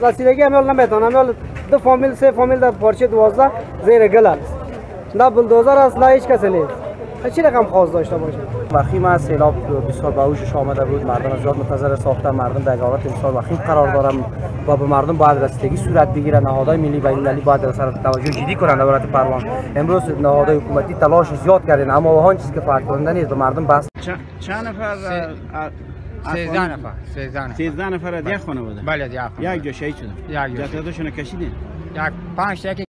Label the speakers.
Speaker 1: رسیدگی هم نمیتونم. هم دو فامیل سه فامیل در پارچه 12 زیر گل است. نه بلدوزر است نه هیچ کسی نیست. چی رقم خواست داشته باشه؟
Speaker 2: وخیم است، سیلاب بسیار به اوجش آمده بود، مردم زیاد منتظر ساخته، مردم در حالت بسیار وخیم قرار دارن و به مردم باید رسیدگی صورت بگیره. نهادهای ملی و بین‌المللی باید در سر توجه جدی کنند در ولایت پروان. امروز نهادهای حکومتی تلاش زیاد کردن اما آن چیزی که فعال کننده نیست به مردم بس.
Speaker 3: چند نفر؟
Speaker 4: 13 نفر.
Speaker 3: 13 نفر از یک خانواده؟
Speaker 4: بله، از یک خانواده.
Speaker 3: یک جا شهید شدن.
Speaker 4: یک جا.
Speaker 3: جسدشون کشیدین؟
Speaker 4: یک 5 تا.